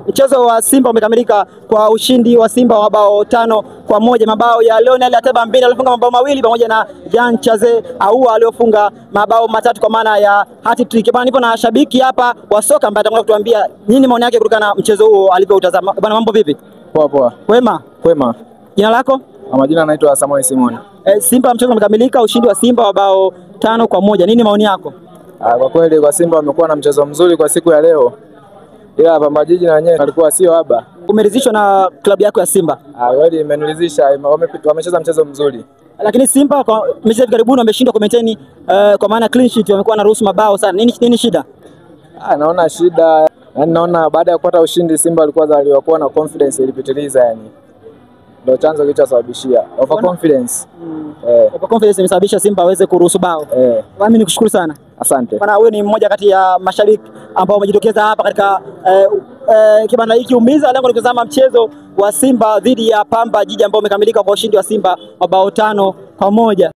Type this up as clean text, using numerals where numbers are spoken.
Mchezo wa Simba umekamilika kwa ushindi wa Simba wa bao 5-1, mabao ya Leonel Ateba Mbina alifunga mabao mawili pamoja na Jean Chaze Ahoua aliyofunga mabao matatu kwa maana ya hat-trick. Bwana, nipo na shabiki hapa wa soka ambaye atakwenda kutuambia nini maoni yake kutokana na mchezo huo alivyoutazama. Bwana, mambo vipi? Poa poa. Kwema? Kwema. Jina lako? Kwa majina naitwa Samuel Simon. Simba mchezo umekamilika, ushindi wa Simba wa bao 5-1. Nini maoni yako? Kwa kweli kwa Simba wamekuwa na mchezo mzuri kwa siku ya leo. Ila Pamba Jiji na wenyewe walikuwa sio haba. Umeridhishwa na klabu yako ya Simba? Kweli imeniridhisha, wamecheza mchezo mzuri. Lakini Simba kwa mechi hivi karibuni wameshindwa ku-maintain kwa maana clean sheet, wamekuwa wanaruhusu mabao sana. Nini shida? Naona shida, yaani naona baada ya kupata ushindi Simba walikuwa na confidence ilipitiliza yani. Ndio chanzo kilichosababishia overconfidence. Overconfidence imesababisha Simba aweze kuruhusu bao. Mimi nikushukuru sana. Asante. Bwana, wewe ni mmoja kati ya mashabiki ambao wamejitokeza hapa katika kibanda hiki Umiza. Lengo ni kutazama mchezo wa Simba dhidi ya Pamba Jiji ambao umekamilika kwa ushindi wa Simba mabao 5-1.